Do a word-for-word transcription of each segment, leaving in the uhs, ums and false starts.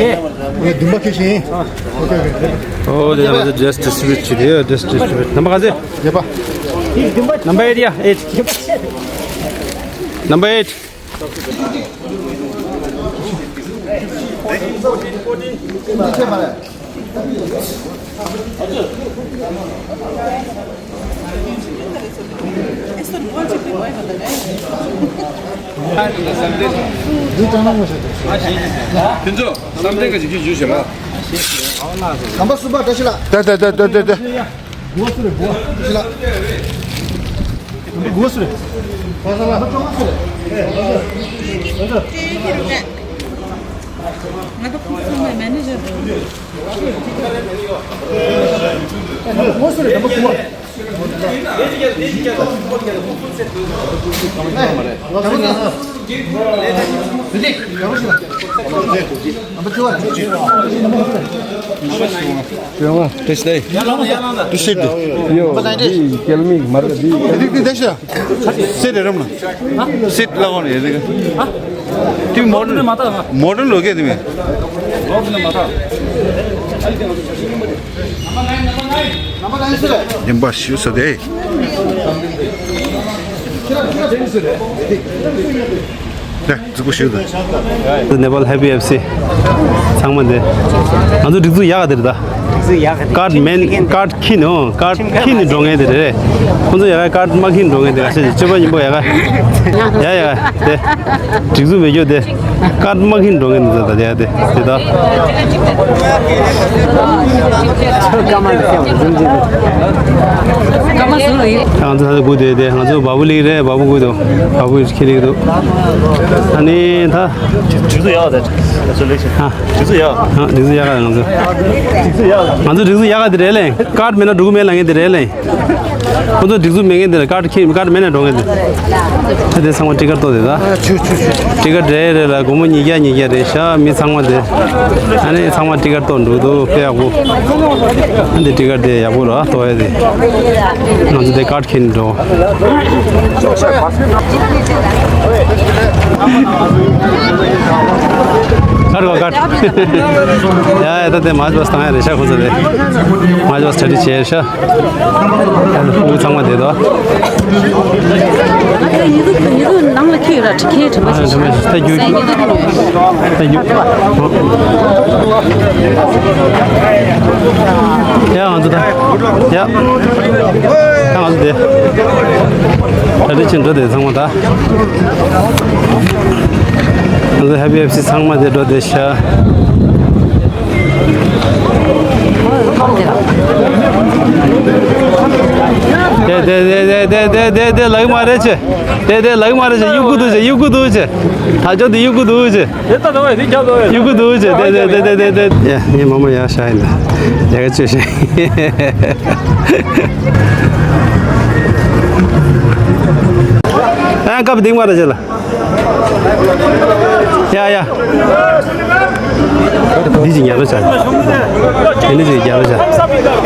འདུན་པ་ཁྱེར་ཤིང་། ཨོ་དེ་ནང་དུ་ཌེ་སི་ཌི་སི་ཊི་རི་བིའུ་བྱེད་དེ། ཡོད་ཌེ་སི་ཌི་སི་ཊི་རི་བིའུ་ནམ་བར་ག་ཚོད། ཡོད་པ། ནམ་བར་ཨེཊ་ཡ་ཨེཊ། ནམ་བར་ཨེཊ། ཕུན་ཚོགས་བསམ་གཏན་གྱི་ཞིབ་ཞིབ་ཞུ་ཞེས་ལ། དམ་པ་གསུམ་པ་བཀྲ་ཤིས་ལགས། ད་ད་ད་ད་ད་ད། དགུ་བ་སུ་རེད། དགུ་བ་སུ་རེད། དགུ་བ་སུ་རེད། ང་ཚོ་ཁོང་ཚོའི་མེ་ནེ་ཇར་རེད། དགུ་བ་སུ་རེད། དགུ་བ་སུ་རེད། དེ་ཤེས་དེ། ཡོ། དེ་སྐྱེལ་མིག་མ་རེད་དེ། དེ་དེ་ཤ། སེ་རེ་རམ་ན། སེ་ལ་གོ་ནི་ཡེ་དེ། དེ་མོ་ཌན་མོ་ཌན་ལོ་གེ་དེ་མེ། དེ་འབའ་ཤུ་ས་དེ། ནེ་པཱལ་ཧེ་པི་ཨེཕ་སི་ཚང་མ་དེ། ང་ཚོ་སྒྲིག་འཛུགས་ཡག་ག་དེ་རེད་ད། སྒྲིག་འཛུགས་ཡག་ག་དེ། ཀར་མེན་ཀར་ཁྱི་ནོ་ཀར་ཁྱི་ནི་འགྲོ་ངེས་དེ་རེད། ཁོང་ཚོ་ཡག་ག་ཀར་མ་ཁྱི་ནི་འགྲོ་ངེས་དེ་རེད། སྤྱོད་པ་ཉིན་པོ་ཡག་ག་ཡ་ཡ་དེ། སྒྲིག་འཛུགས་མེད་རྒྱུ་དེ། ཀར་མ་ཁྱི་ནི་འགྲོ་ངེས་དེ་ད་དེ་ཡ་དེ་དེ་ད། ང་ཚོ་ད་ལྟ་སྒུག་བསྡད་དེ། ང་ཚོ་བ་བུ་ལིག་རེད། བ་བུ་སྒུག་འདུག་བ་བུ་ཁྱི་ལིག་འདུག་ཨ་ནི་ད། སྒྲིག་འཛུགས་ཡག་ག་དེ། ཨ། སྒྲིག་འཛུགས་ཡག་ག་ཨ། སྒྲིག་འཛུགས་ཡག་ག་ང་ཚོ། སྒྲིག་འཛུགས་ཡག་ག་ང་ཚོ་སྒྲིག་འཛུགས་ཡག་ག་དེ་རེད་ལེ། ཀར་མེད་ན་འགྲོ་གི་མེད་ལབ་མཁན་དེ་རེད་ལེ། ཁོ་ཚོ་སྒྲིག་འཛུགས་མེད་མཁན་དེ་ལ་ཀར་ཁྱེར་ཀར་མེད་ན་འགྲོ་མཁན་དེ། ད་དེ་ཚང་མ་ཊི་ཀར་གཏོང་དེ་ད། ཊི་ཀར་རེ་རེ་ལ་སྒོར་མོ་ཉིས་བརྒྱ་ཉིས་བརྒྱ་རེད་ཤག་མི་ཚང་མ་དེ། ཨ་ནི་ཚང་མ་ཊི་ཀར་གཏོང་འགྲོ་འདུག་དཔེ་ཡག་པོ། ཨ་འདི་ཊི་ཀར་དེ་ཡག་པོ་ར་གཏོང་ཡ་དེ། ང་ཚོ་དེ་ཀར་ཁྱེར་འགྲོ། ཀར་བ་ཀར། ཡ་ཡ་ད་དེ་མ་ཇི་བ་སི་བཏང་ཡ་རེད་ཤག་ཁོ་ཚོ་དེ། མ་ཇི་བ་སི་ཊ་ཌི་བྱས་ཤག་དབུ་ཚང་མ་བསྡད་དོ། ཉི་གུ་ཉི་གུ་ནང་ལ་ཁྱེར་ཡོད་ར། ཁྱེར་དྲན་པ་ཞིག་ད་རྒྱུ་ད་རྒྱུ། ཡ་ང་ཚོ་ད་ཡ། ད་ང་ཚོ་དེ་ད་རེ་ཕྱིན་འགྲོ་དེ་ཚང་མ་ད། ང་ཚོ་ཧེ་པི་ཨེཕ་སི་ཚང་མ་དེ་འགྲོ་དེ་ཤག་དེ་དེ་དེ་ལག་མ་རེད་ཆེ། དེ་དེ་ལག་མ་རེད་ཆེ། གཡུག་གུ་འདུག་ཆེ། གཡུག་གུ་འདུག་ཆེ། ད་ཅོ་དེ་གཡུག་གུ་འདུག་ཆེ། དེ་ལྟ་ནོ་དེ་རྒྱབ་ནོ་གཡུག་གུ་འདུག་ཆེ། དེ་དེ་དེ་དེ་དེ་དེ། ཡ་ངའི་མ་མ་ཡ་ཤ་ཡིན་ད། ཡ་ག་ཅོ་ཤ་ཡིན། ཨ་ཀབ་དིང་མ་རེད་ཆེ་ལ། ཡ་ཡ། འདི་ཅིག་ཉར་རོ་བྱ། དེ་ནི་ཅིག་ཉར་རོ་བྱ།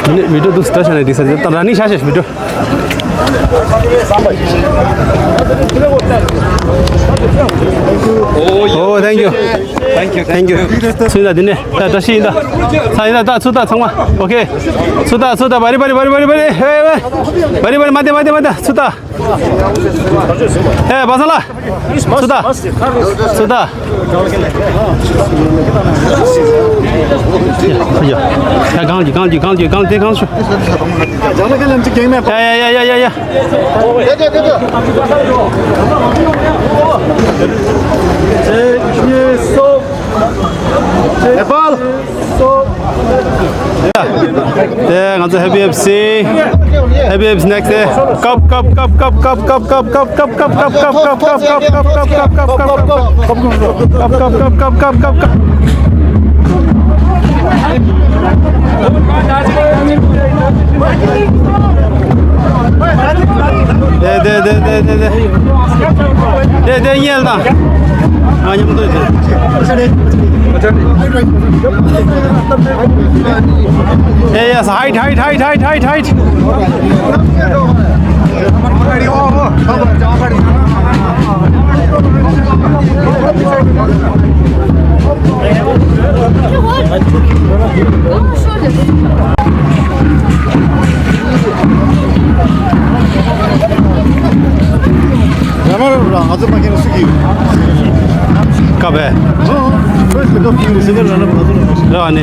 མི་ནི་མི་འགྲོ་འདུག་སི་ཏྲ་ཤ་ནས་འགྲིག་ས་ཅིག་ད་ར་ནི་ཤ་ཤ་མི་འགྲོ། Oh, thank you. Thank you. Thank you. ཚུལ་ད་འདི་ནས་ད་བཀྲ་ཤིས་ཡིན་ད། ཚ་ཡིན་ད། ད་ཚུལ་ད་ཚང་མ། Okay. ཚུལ་ད་ཚུལ་ད། བ་རི་བ་རི་བ་རི་བ་རི་བ་རི། ཧེ་ཧེ། བ་རི་བ་རི། མ་དེ་མ་དེ་མ་དེ། ཚུལ་ད། ཨེ་བ་ས་ལ། སུ་ད། སུ་ད། ཡ་ཡ་གང་གི་གང་གི་གང་གི་གང་དེ་གང་ཤོ། ཡ་ཡ་ཡ་ཡ་ཡ། ནེ་པཱལ། དེ་ང་ཚོ་ཧེ་པི་ཨེཕ་སི། ཧེ་པི་ཨེཕ་སི་ནེག་སི་ཌེ། ཀབ་ཀབ། དེ་དེ་དེ་དེ་དེ། དེ་དེ་ཡལ་དང་། ང་མཉམ་དུ་དེ། ཨེ་ཡེ་སི། ཧའིཊ་ཧའིཊ་ཧའིཊ་ཧའིཊ་ཧའིཊ། ཀ་བས། རེད་བ་ནི།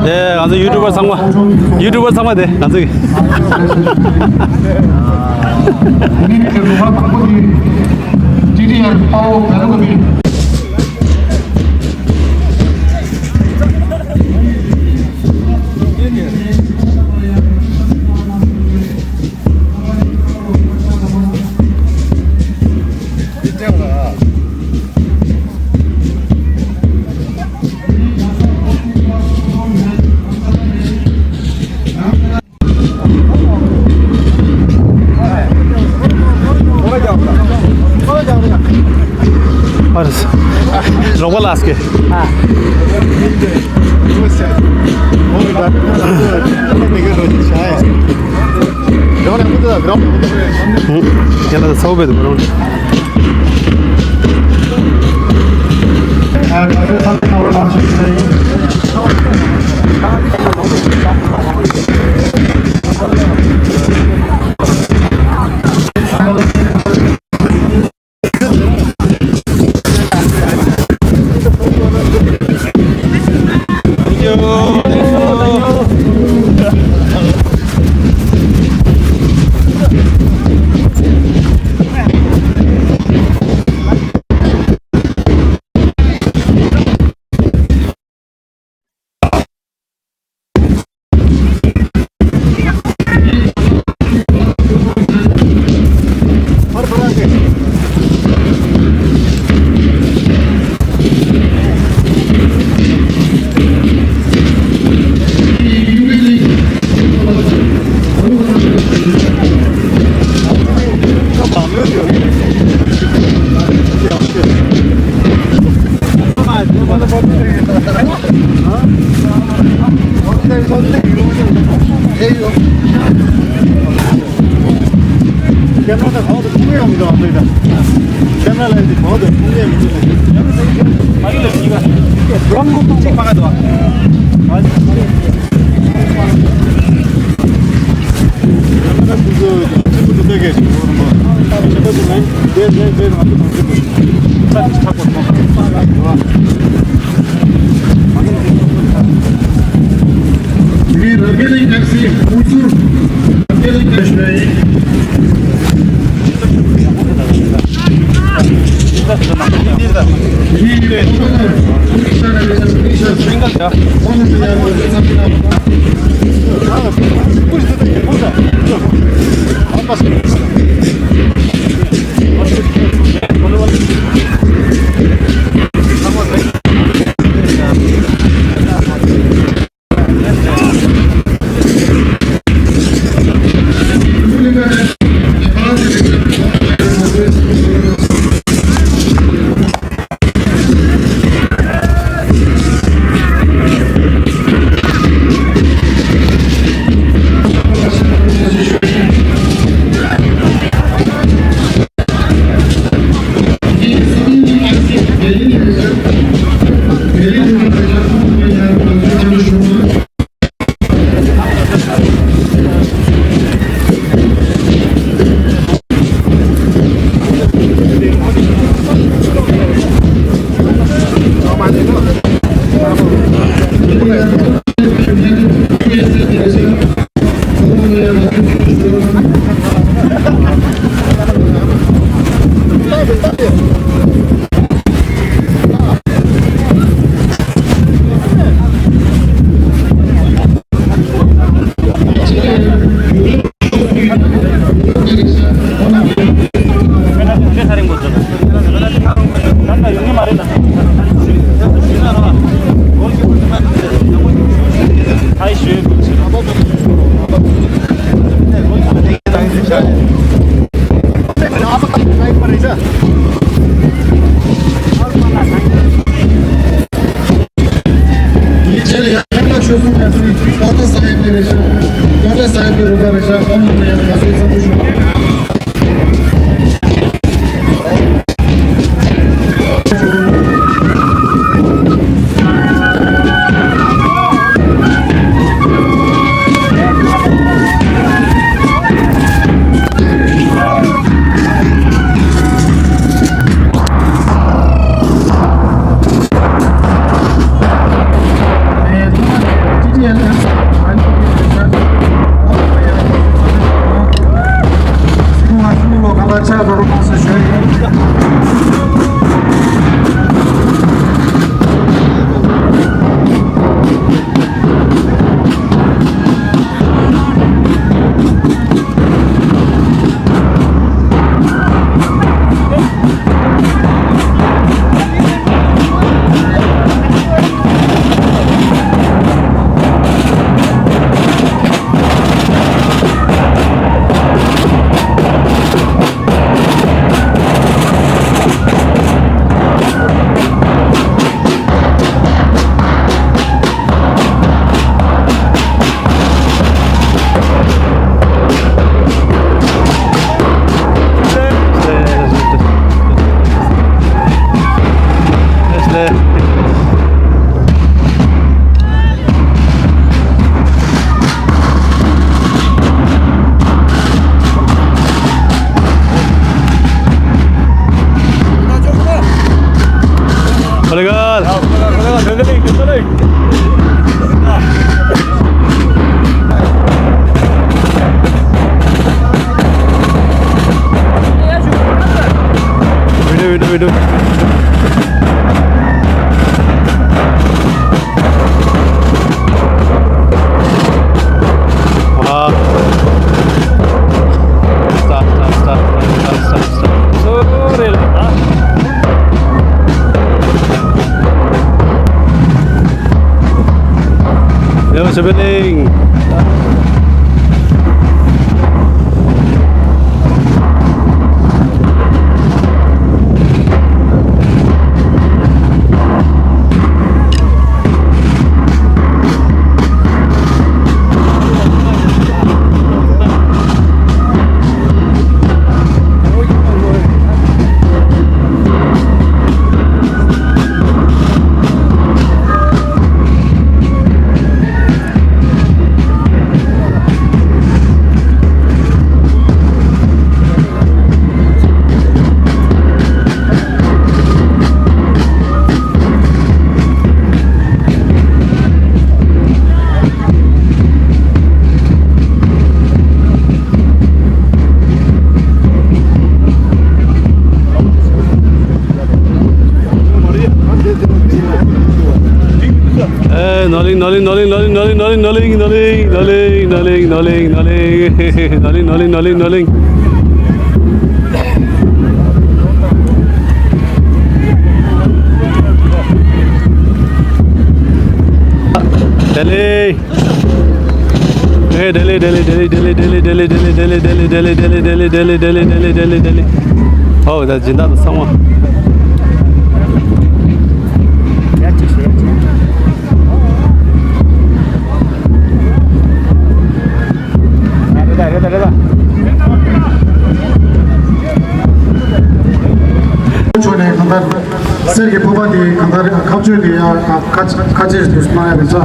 དེ་ང་ཚོ་ཡུ་ཊུབ་པར་ཚང་མ། ཡུ་ཊུབ་པར་ཚང་མ་དེ་ང་ཚོ་གི། རོགས་པ་ལགས་ཀྱིས། ཡང་ན་ཚ་བོ་བེད་དུ་མ་རུང་། ཡིན་ཆེད་ཡང་ཁྱེད་ལ་ཆོས་སྲུང་ཡང་སྲིད་ཏོག་ཏོ་ས་ཡི་དེ་རེད་ཤག་ཏོག་ཏོ་ས་ཡི་དེ་རུ་ག་རེད་ཤག་ཨོམ་ལ་ཡང་ང་ཚོའི་བསམ་བློ་ཞུ། Video. Wow. Stop, stop, stop. Sorry, la. Yo, Shibling. ཨེ། ནོར་གླིང་། ནོར་གླིང་། ནོར་གླིང་། ནོར་གླིང་། ནོར་གླིང་། བདེ་ལེགས། ཨེ། བདེ་ལེགས། བདེ་ལེགས། བདེ་ལེགས། ཨོ། ད་སྦྱིན་བདག་དང་ཚང་མ། རེད་ད། རེད་ད། རེད་ད། ཕྱོགས་ནས་གང་ལྟར་གསེར་གྱི་ཕུར་པ་དེ་གང་ལྟར་ཁ་གཅོད་དེ་ཡང་ཁ་ཁ་ཆེ་དུ་གནང་ཡ་རེད་ས།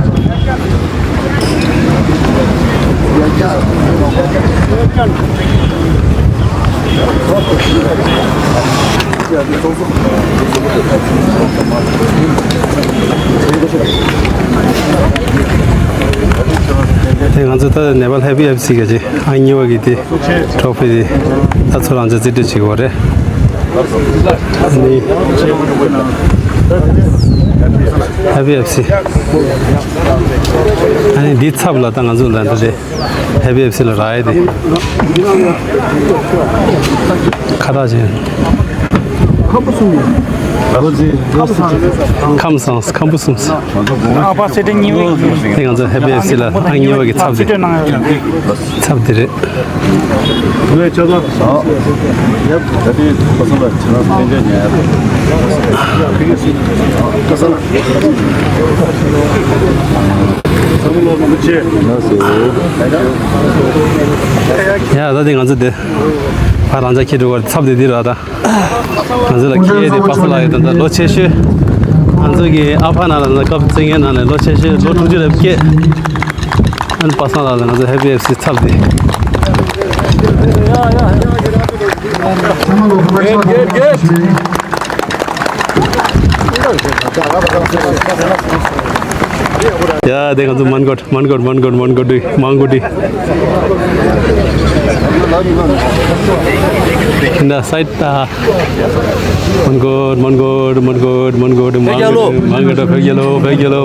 དེ་ང་ཚོ་ད་ནེ་པཱལ་ཧེ་པི་ཨེཕ་སི་ག་ཅིག་ཨང་གཉིས་པ་གི་དེ་ཊོ་ཕི་དེ་ད་ཚོ་རང་ཚོ་རྩིས་སྤྲོད་བྱེད་དགོས་རེད། ཨ་ནི་ཧེ་པི་ཨེཕ་སི། ཨ་ནི་འདི་ཚབ་ལ་ད་ང་ཚོ་ད་འདི་རེད། ཧེ་པི་ཨེཕ་སི་ལ་རག་ཡས་དེ། ཁ་བཏགས་ཅན། ཁམས་བཟང་། ཁམས་བཟང་། ཁམས་བཟང་། ཨ་ཕ་སེ་ཏན་གཉིས་པའི། དེ་ང་ཚོ་ཧེ་པི་ཨེཕ་སི་ལ་ཨང་གཉིས་པ་གི་ཚབ་དེ། ཚབ་དེ་རེད། ངས་ཆ་ཚང་། ཡབ། ད་ལྟའི་ཁོ་ཚོ་ལ་ཁྱེད་རང་གཏན་འཇགས་ཉན་ཡ་དང་། ཁ་སང་། ཡ། ད་དེ་ང་ཚོ་དེ་ཕར་རང་ཅག་ཁྱེར་འགྲོ་བར་ཚབ་དེ་འདི་ར་ད། ང་ཚོ་ལ་ཁྱེད་དེ་པ་སངས་ལགས་ཡོད་ད། ད་ལོ་ཆེ་ཤོས། ང་ཚོ་གི་ཨ་ཕ་ནང་ལ་ད་སྐབས་བཙན་ངན་ནང་ནས་ལོ་ཆེ་ཤོས། ལོ་དྲུག་ཅུ་རེ་བརྒྱད། ཨན་པ་སངས་ལགས་ལ་ང་ཚོ་ཧེ་པི་ཨེཕ་སི་ཚབ་དེ། ཡ། དེ་ང་ཚོ་མན་གོད། མན་གོད། མན་གོད། མན་གོད། མན་གོད། ཁྱེད་ད་སའིཌ་ད། མན་གོད། མན་གོད། མན་གོད། མན་གོད། མན་གོད། བོད་རྒྱལ་ལོ། བོད་རྒྱལ་ལོ།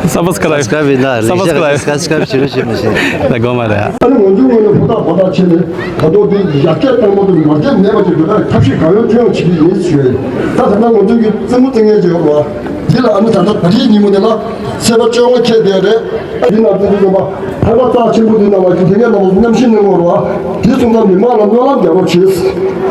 སབ་སི་ཀ་རའིབ། སབ་སི་ཀ་རའིབ། སབ་སི་ཀ་རའིབ་བྱེད་རོགས་བྱེད་མི་བྱེད། ད་དགོངས་པ་རེད། ཨ་ནི་ང་ཚོའི་ངོས་ནས་ཕུ་ཐག་བར་ཐག་ཕྱིན་ནས་ད་དུང་འདི་ཡར་རྒྱས་བཏང་མ་ཐུབ། མར་རྒྱས་མེད་པ་ཅིག་དགོས་ན་ཐབས་ཤེས་གང་ཡོང་ཁྱོན་ཡོང་བྱེད་ཀྱི་ཡིན་ཞུ་ཡ་ཡིན། ད་ད་ལྟ་ང་ཚོའི་གི་རྩེད་མོ་རྩེ་མཁན་ཅིག་ཡོད་རེད་བ། འདི་ལ་ཨ་ནི་ད་ལྟ་ད་རེས་ཉིན་མོ་འདི་ལ་ཚེས་པ་བཅོ་ལྔ་འཁེལ་བསྡད་རེད། འདི་ནང་བཙན་འཛུལ་ཚོགས་པ་ཕལ་པ་རྩ་ཆེན་པོ་འདི་ནང་ལ་གི་དེ་གའི་ནང་ལ་གནམ་གཤིས་གནས་ངོ་རེད་བ། དེ་སོང་ཙང་མི་མང་ལ་སྨོན་ལམ་རྒྱག་རོགས་བྱེད།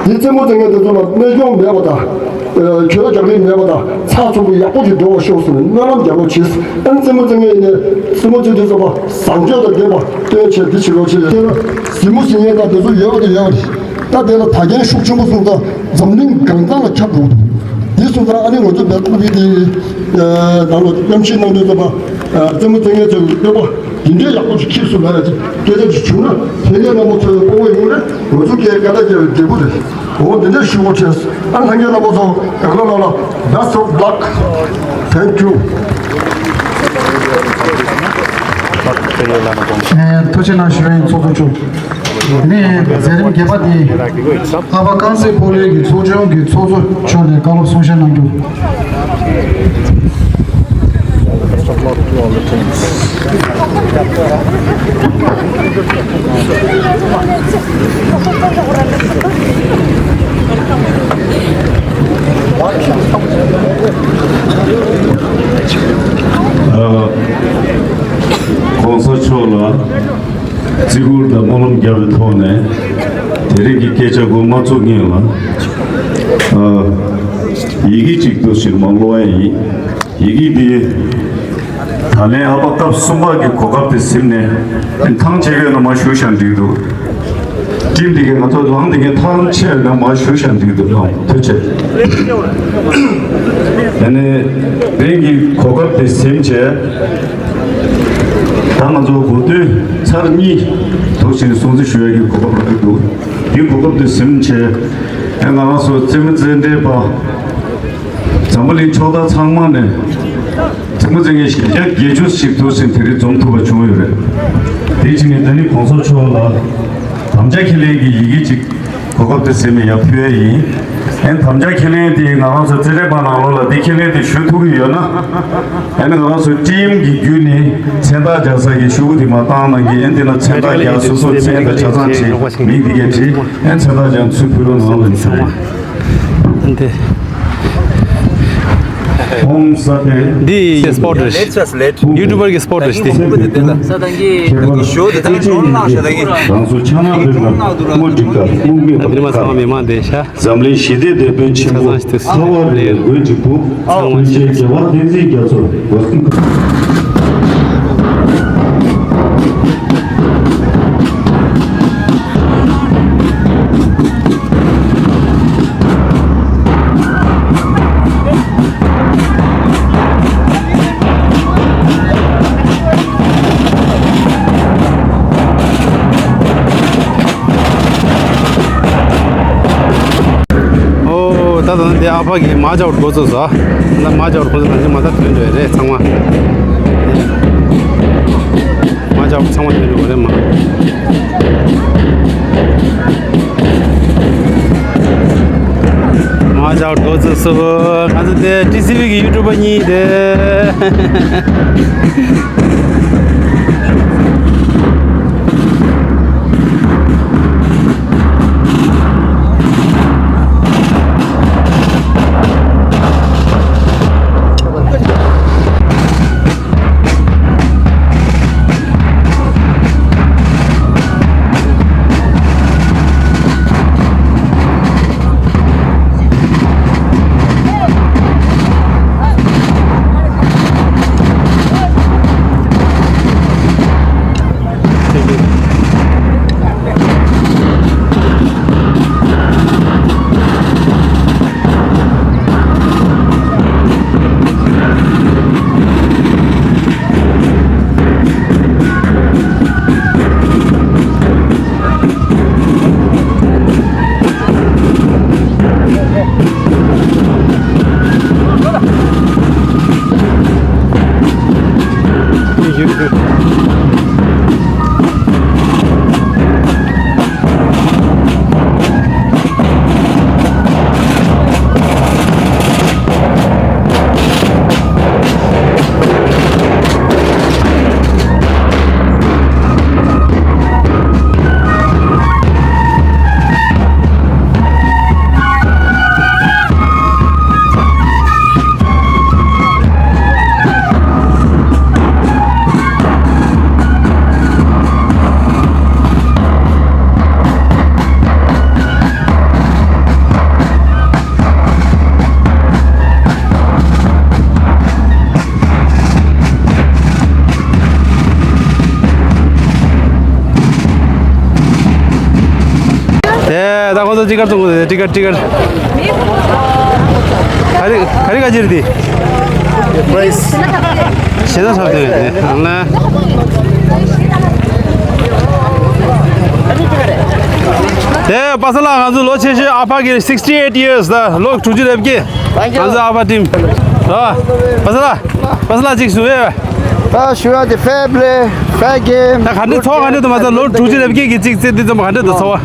འདི་རྩེད་མོ་རྩེ་མཁན་འདི་ཚོ་ལ་རྨས་སྐྱོན་མེད་པ་དང་། གྱོད་རྒྱག་རིན་མེད་པ་དང་ཚགས་ཚུད་པོ་ཡག་པོ་ཞིག་འགྲོ་བ་ཤོག་ཟེར་ནས་སྨོན་ལམ་རྒྱག་རོགས་བྱེད། ཨ་ནི་རྩེད་མོ་རྩེ་མཁན་ཡིན་ནའི་རྩེད་མོ་རྩེ་དུས་ཙམ་པ་བཟང་སྤྱོད་དང་ལྡན་པ་སྟོན་ཆེད་འདི་བྱེད་རོགས་བྱེད། དེ་ལ་གཟིགས་མོ་གཟིགས་མཁན་དང་དེ་ཚོ་ཡོད་པ་དང་ཡོད་པ་རེད། ད་དེ་ལ་དག་རྐྱེན་ཤུགས་ཆེན་པོ་སོང་ཙང་འཛམ་གླིང་གང་ཚང་ལ་ཁྱབ་འགྲོ་གི་འདུག་འདི་སོང་ཙང་ཨ་ནི་ང་ཚོ་བལ་ཀུ་པི་དེ་ནང་ལ་གཏམ་བཤད་གནང་དུས་ཙམ་པ་རྩེད་མོ་རྩེ་མཁན་ཚོའི་སྤོབས་པ་འདི་འདྲའི་ཡག་པོ་ཞིག་ཁྱེར་སོང་ལབ་ཡ་ཅིག་སྐད་ཆ་ཅིག་བྱུང་ན་དེ་གའི་རྣམ་པ་ཚོའི་སྤོབས་པ་ཡོང་རེད། ང་ཚོ་སྐད་སྐད་བརྡ་རྒྱབ་པའི་འབྲས་བུ་རེད། འོ་འདི་འདྲ་ཞུ་དགོས་བྱས། ཨ་ལྷན་རྒྱས་རྣམ་པ་ཚོ་ཡག་ལ་ལ་ལ། Best of luck. Thank you. ཐུགས་རྗེ་གནང་ཞུ་བའི་ཚོགས་གཙོ་མཆོག་དེ་ནས་མཛད་རིམ་བརྒྱད་པ་དེ་ཨ་ཕ་རྐང་རྩེད་སྤོ་ལོའི་གི་ཚོགས་ཆུང་གི་ཚོགས་གཙོ་མཆོག་ནས་བཀའ་སློབ་གསུང་བཤད་གནང་རྒྱུ། ཨ། གོང་ས་མཆོག་ལ་བརྩི་བཀུར་དང་སྨོན་ལམ་རྒྱབ་པའི་ཐོག་ནས་དེ་རིང་གི་སྐད་ཆ་འགོ་མ་བཙུགས་སྔོན་ལ། ཨ། ཡི་གེ་གཅིག་ཏུ་ཞིག་མ་ཀློག་ཡ་ཡིན། ཡི་གེ་འདི་ད་ལན་ཨ་ཕ་སྐབས་གསུམ་པ་གི་གོ་སྐབས་དེ་ཟིན་ནས་ཐང་ཆད་ཡོད་ན་མ་ཞུ་ཤག་འགྲིག་འདུག་ཊིམ་འདི་གས་ང་ཚོ་ལངས་འདི་གས་ཐང་ཆད་ཡོད་ན་མ་ཞུ་ཤག་འགྲིག་འདུག་ལགས། ཐུགས་རྗེ་ཆེ། ཨ་ནི་དེ་རིང་གི་གོ་སྐབས་དེ་ཟིན་བྱས། ད་ང་ཚོ་འགོ་སྟོད་ཚར་གཉིས་དུ་ཕྱིན་སྲུང་བརྩི་ཞུ་ཡ་གི་གོ་སྐབས་རག་གི་འདུག་འདིའི་གོ་སྐབས་དེ་ཟིན་བྱས། ཨེ་ང་རང་ཚོ་རྩེད་མོ་རྩེད་འགྲན་པ། འཛམ་བུ་གླིང་ཕྱོགས་མཐའ་ཚང་མ་ནས་རྩེད་མོ་རྩེ་མཁན་གཞི་བརྒྱ་བརྒྱད་ཅུ་ཞིག་འདུག་ཟིན་དེ་རིང་འཛོམས་ཐུབ་པ་བྱུང་ཡོད་རེད། དེ་བྱས་ནས་ད་ནི་གོང་ས་མཆོག་ལ་དམ་བཅའ་ཁས་ལེན་གྱི་ཡི་གེ་ཅིག་གོ་སྐབས་དེ་ཟིན་ནས་ཡར་ཕུལ་ཡ་ཡིན། ཨེ་དམ་བཅའ་ཁས་ལེན་དེ་ང་རང་ཚོ་རྩེད་འགྲན་པ་ནང་ལོགས་ལ་དེ་ཁས་ལེན་དེ་ཞུ་ཐུབ་ཀྱི་ཡོད་ན། ཨེ་ནི་ང་རང་ཚོ་ཊིམ་གྱི་བརྒྱུད་ནས་མཚན་རྟགས་རྒྱག་ས་གི་ཤོག་བུ་དེ་མར་བཏང་གནང་གི། ཨེ་དེ་ན་མཚན་རྟགས་རྒྱག་སོ་སོ་མཚན་དང་ཆ་ཚང་བྲིས། མིང་དེ་གས་བྲིས། ཨེ་མཚན་རྟགས་རྒྱག་ཚུར་ཕུལ་རོགས་གནང་ལ་ཞུ། འདི། ཧོམ་ས་ཏེ། འདི་སྤོར་རེད། ཡུ་ཊུབ་པར་གྱི་སྤོར་རེད་འདི། ས་དང་གི་ཞོ་དེ་དང་ཅོང་ནང་ཞོ་དང་གི། རང་ཚོ་ཆ་ན་འདོད་ན་སྔོ་འགྲིག་དང་སྔོ་སྨྱུག་དང་། འདི་མ་ཚང་མ་མི་མང་དེ་ཤ། འཛམ་གླིང་ཞི་བདེའི་དེད་དཔོན་ཆེན་པོ་ཁ་བ་རི་ཡི་མགོན་གཅིག་པུ། ཚང་མ་ཀུན་མཁྱེན་རྒྱལ་བ་བསྟན་འཛིན་རྒྱ་མཚོ། ཨོ། ད་ད་ནི་དེ་ཨ་ཕ་གི་མ་ཇའོ་འགོ་ཚུགས་སོ། ད་མ་ཇའོ་འགོ་ཚུགས་ན་དེ་མ་ད་ཐོན་འགྲོ་ཡ་རེད་ཚང་མ། མ་ཇའོ་ཚང་མ་ཐོན་འགྲོ་གི་རེད་མ། མ་ཇའོ་འགོ་ཚུགས་སོ། ང་ཚོ་དེ་ཊི་སི་ཝི་གི་ཡུ་ཊུབ་པ་གཉིས་དེ། དེ་ད་ཁོ་ཚོ་ཊི་ཀེཊ་བཙོང་གི་འདུག་ཊི་ཀེཊ་ཊི་ཀེཊ། ག་རེ་ག་རེ་ག་ཅིར་དེ། པ་རའི་སི། ཞེ་ད་ཚར་དེ་ཨ་ལ། དེ་པ་ས་ལ་ང་ཚོ་ལོ་ཆེ་ཤོས་ཨ་ཕ་གི་sixty eight years ད་ལོ་དྲུག་ཅུ་རེ་བརྒྱད། ང་ཚོ་ཨ་ཕ་ཊིམ། ཨ་པ་ས་ལ། པ་ས་ལ་གཅིག་སུ་ཨེ། ད་ཞུ་ཡ་དེ་fair play, fair game. ད་ག་འདྲ་ཚོགས་ག་འདྲ་འདུག་མ་ཚད་ལོ་དྲུག་ཅུ་རེ་བརྒྱད་ཀྱི་གཅིག་ཚེ་འདི་ཙམ་ག་འདྲ་འདུག་ཚོགས་པ།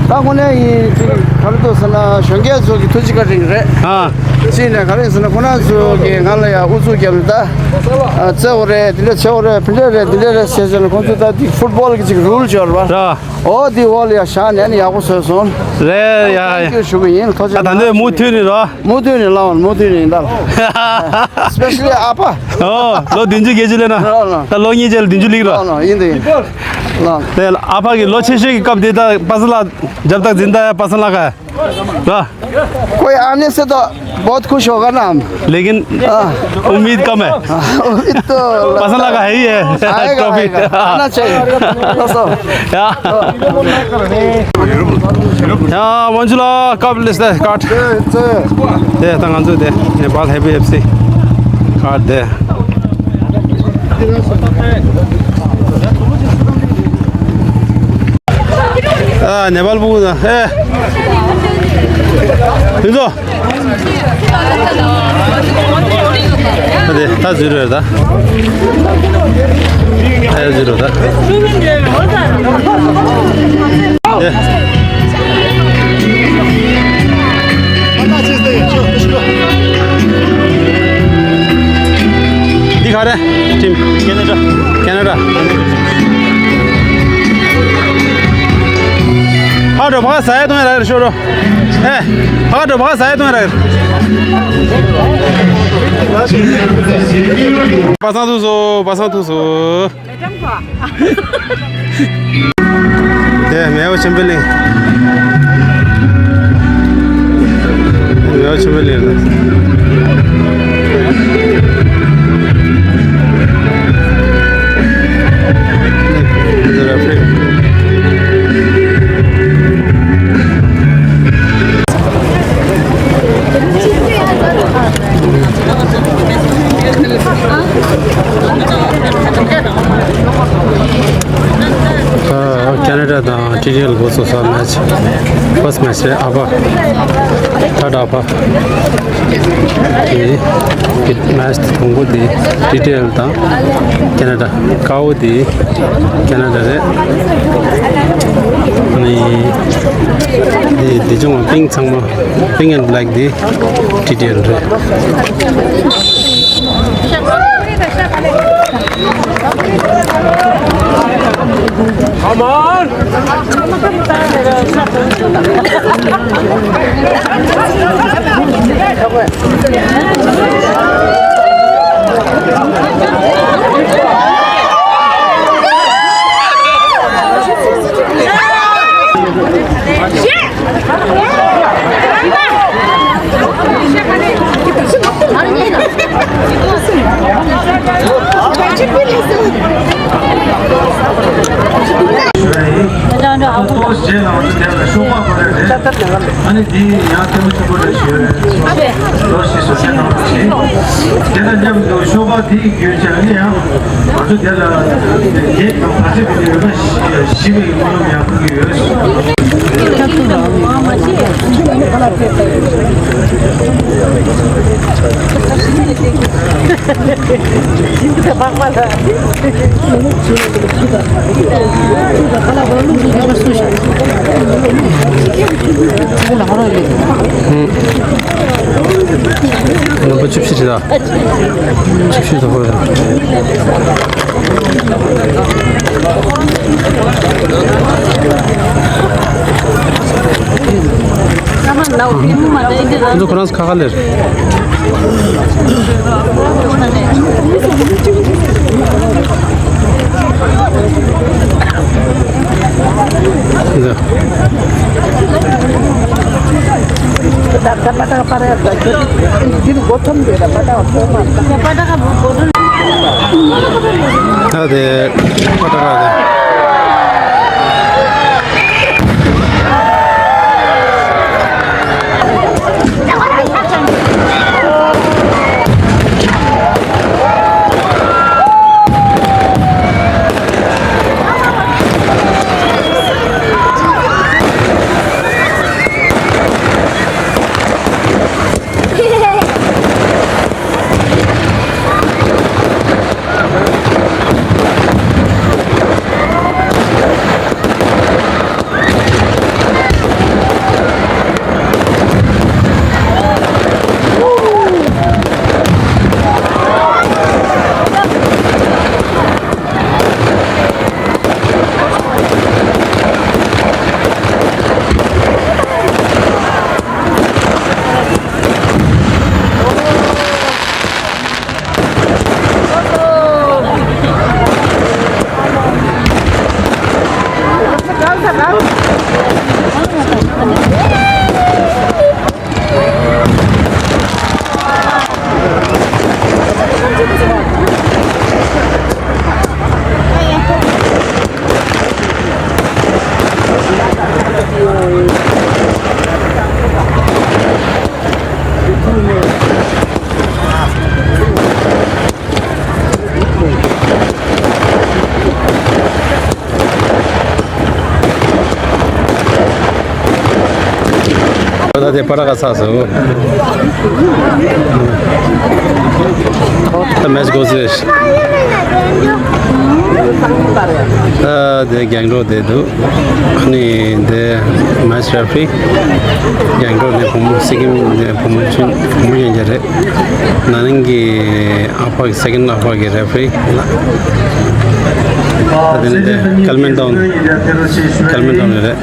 ད་དངོས་གནས་ཡིན་ཅིག་ག་རེ་འདུག་ཟེར་ན་གཞོན་སྐྱེས་ཚོ་གི་ཐུགས་རྗེ་བཀའ་དྲིན་རེད། ཨ། གཅིག་ནས་ག་རེ་ཡིན་ཟེར་ན་ཁོ་རང་ཚོ་གི་ང་ལ་ཡ་ཨུ་ཚུགས་རྒྱབ་ནས་ད་རྩེ་བོ་རེད་དེ་འདྲ་བྱེད་བོ་རེད་ཕི་འདྲ་རེད་དེ་འདྲ་རེད་ཟེར་ཟེར་ན་ཁོང་ཚོ་ད་དེ་ཕུཊ་བོལ་གི་ཅིག་རུལ་ཅིག་ཡོད་རེད་པ། ར། ཨོ་དེ་འོག་ལ་ཡ་བཞག་ནས་ནི་ཡག་པོ་བཟོས་སོང་། རེད་ཡ། ཐེང་ཀིའུ་ཞུ་གི་ཡིན། ཐུགས་རྗེ་ཆེ། ད་ལྟ་མུ་མཐུད་ནས་རོ། མུ་མཐུད་ནས་ལངས་མུ་མཐུད་ནས་ཡིན་ད། སི་པེ་ཤལ་ལི་ཨ་ཕ། ཨོ་ལོ་བདུན་ཅུ་བརྒྱད་ཅུ་ལས་ན། ལོ་ལོ། ད་ལོ་གཉིས་རྗེས་ལ་བདུན་ཅུ་སླེབས་རོ། ལོ་ལོ་ཡིན་དེ་ཡིན། ལོ། དེ་ཨ་ཕ་གི་ལོ་ཆེ་ཤོས་ཀྱི་སྐབས་དེ་ད་པ་སངས་ལགས་རྒྱབ་ཐག་འཛིན་ད་པ་སངས་ལགས་ག་ར། कोई आने से तो बहुत खुश होगा ना हम। लेकिन हाँ। उम्मीद कम है। उम्मीद तो पसंद लगा है ही है। आएगा, ट्रॉफी। आएगा। आना चाहिए। दोस्तों। या। या, मन्जुला कप लिस्ट कार्ड। दे, तंग अंजु दे। Nepal heavy FC card they. ཨ། ནེ་པཱལ་ཕྲུ་གུ་དང་། ཨེ། ཕུན་ཚོགས། ཨ་དེ་ད་འཛུལ་རེད་ད། ཨེ་འཛུལ་རེད་ད། ཨེ། འདི་ག་རེ། ཊིམ། ཁེ་ན་ཌ། ཁེ་ན་ཌ། ཕར་འགྲོ་ཕར་ཟ་ཡ་གཏོང་ཡ་རག་ཤོག་རོ། ཨེ། ཕར་འགྲོ་ཕར་ཟ་ཡ་གཏོང་ཡ་རག་པ་སངས་ཐུག་སོང་། པ་སངས་ཐུག་སོང་། དེ་མེའོ་ཆེན་པོ་གླིང་། མེའོ་ཆེན་པོ་གླིང་རེད། འདི་ར་ཕེབས། ཁེ་ན་ཌ་དང་ཊི་ཊི་ཨེལ་འགོ་ཚུགས་ས་མེ་ཆི། ཕར་སི་མེ་ཆི་རེད། ཨ་ཕ། ཐར་ཌ་ཨ་ཕ། དེ་མེ་ཆི་དང་པོ་དེ་ཊི་ཊི་ཨེལ་དང་ཁེ་ན་ཌ། དཀར་པོ་དེ་ཁེ་ན་ཌ་རེད། ཨ་ནི་དེ་དེ་ཆུང་བ་པིང་ཚང་མ། Pink and black དེ་ཊི་ཊི་ཨེལ་རེད། Come on! ཨ་ནི་འདི་ཡང་ཐེངས་མ་གཅིག་པོ་རེ་ཞུ་ཡོད། ལོ་ཤི་སོ་ཤ་ནང་ཞིག་དེ་དང་མཉམ་དུ་ཤོག་སྦག་འདི་ཡི་རྒྱུ་ཆ་ནི་ཡང་ང་ཚོ་དེ་ལ་རྒྱས་དང་བར་ཆད་པའི་ཡོད་ན་ཞི་བའི་སྨོན་ལམ་ཡང་ཕུལ་གྱི་ཡོད། རྣམ་པ་བཅུ་བཞི་རེད་ད། བཅུ་བཞི་དང་པོ་རེད། ཁོ་ཚོ་ཁོ་རང་ཚོ་ཁ་ཁ་ལེར། འདི། ད་དེ་པ་ཏ་ཀ་དེ། དེ་པ་ར་ག་ས་སོ། ད་མེཆ་འགོ་ཚུགས་རེད། ད་དེ་རྒྱང་སྒྲོག་དེ་འདུག་ཨ་ནི་དེ་མེཆ་རེ་ཕི་རི་རྒྱང་སྒྲོག་དེ་བུ་མོ་སི་ཀིམ་དེ་བུ་མོ་ཆུང་བུ་མོ་ཡན་ཆད་རེད། ན་ནིང་གི་ཨ་ཕ་གི་སེ་ཀེན་ཨ་ཕ་གི་རེ་ཕི་རི་ལ། ད་དེ་ནི་དེ་ཀལ་མན་ཏོན་ཀལ་མན་ཏོན་རེད།